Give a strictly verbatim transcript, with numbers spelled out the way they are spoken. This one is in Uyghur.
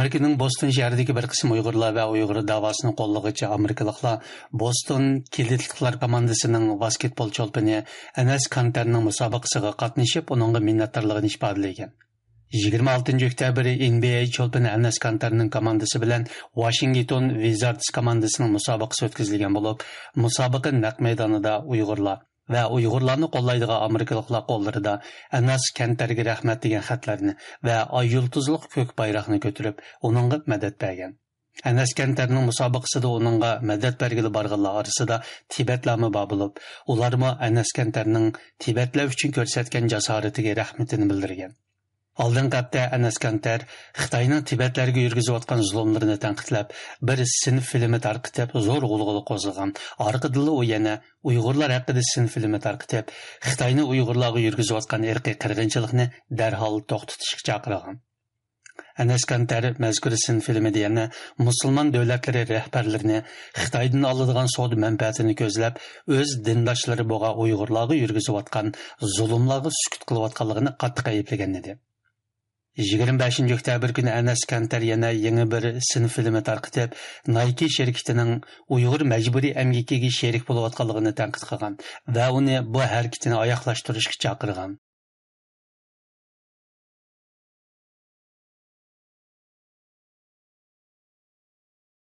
ئامېرىكىنىڭ بوستون شەھىرىدىكى بىر قىسىم ئۇيغۇرلار ۋە ئۇيغۇر داۋاسىنى قوللىغۇچى ئامېرىكىلىقلار بوستون كىلىتلىقلار كوماندىسىنىڭ ۋاسكېتبول چولپىنى ئەنەس كانتەرنىڭ مۇسابىقىسىغا قاتنىشىپ، ئۇنىڭغا مىننەتدارلىقىنى ئىپادىلىگەن. يىگىرمە ئالتىنچى ئۆكتەبىر ئېن بى ئەي چولپىنى ئەنەس كانتەرنىڭ كوماندىسى بىلەن ۋاشىنگتون ۋىزاردس كوماندىسىنىڭ مۇسابىقىسى ئۆتكۈزۈلگەن بولۇپ، مۇسابىقە نەق مەيدانىدا ئۇيغۇرلار ۋە ئۇيغۇرلارنى قوللايدىغان ئامېرىكىلىقلار قوللىرىدا «ئەنەس كەنتەرگە رەھمەت» دېگەن خەتلەرنى ۋە ئاي يۇلتۇزلۇق كۆك بايراقنى كۆتۈرۈپ، ئۇنىڭغا مەدەت بەرگەن. ئەنەس كەنتەرنىڭ مۇسابىقىسىدا ئۇنىڭغا مەدەت بەرگىلى بارغانلار ئارىسىدا تىبەتلەرمۇ بار بولۇپ، ئۇلارمۇ ئەنەس كەنتەرنىڭ تىبەتلەر ئۈچۈن كۆرسەتكەن جاسارىتىگە رەھمىتىنى بىلدۈرگەن. ئالدىنقى ھەپتە ئەنەس كەنتەر خىتاينىڭ تىبەتلەرگە يۈرگۈزۈۋاتقان زۇلۇملىرىنى تەنقىدلەپ، بىر سىنىپ فىلىمى تارقىتىپ، زور غۇلغۇلا قوزغىغان. ئارقىدىنلا ئۇ يەنە ئۇيغۇرلار ھەققىدە سىنىپ فىلىمى تارقىتىپ، خىتاينىڭ ئۇيغۇرلارغا يۈرگۈزۈۋاتقان ئىرقىي قىرغىنچىلىقىنى دەرھال توختىتىشقا چاقىرغان. ئەنەس كانتەر مەزكۇر سىن فىلىمىدە يەنە مۇسۇلمان دۆلەتلىرى رەھبەرلىرىنى خىتايدىن ئالىدىغان سودا مەنپەئەتىنى كۆزلەپ، ئۆز دىنداشلىرى بولغان ئۇيغۇرلارغا يۈرگۈزۈۋاتقان زۇلۇملارغا سۈكۈت قىلىۋاتقانلىقىنى قاتتىق ئەيىبلىگەن ئىدى. يىگىرمە بەشىنچى ئۆكتەبىر كۈنى ئەنەس كانتەر يەنە يېڭى بىر سىن فىلىمى تارقىتىپ، نايكى شىركىتىنىڭ ئۇيغۇر مەجبۇرىي ئەمگىكىگە شېرىك بولۇۋاتقانلىقىنى تەنقىد قىلغان ۋە ئۇنى بۇ ھەرىكىتىنى ئاياغلاشتۇرۇشقا چاقىرغان.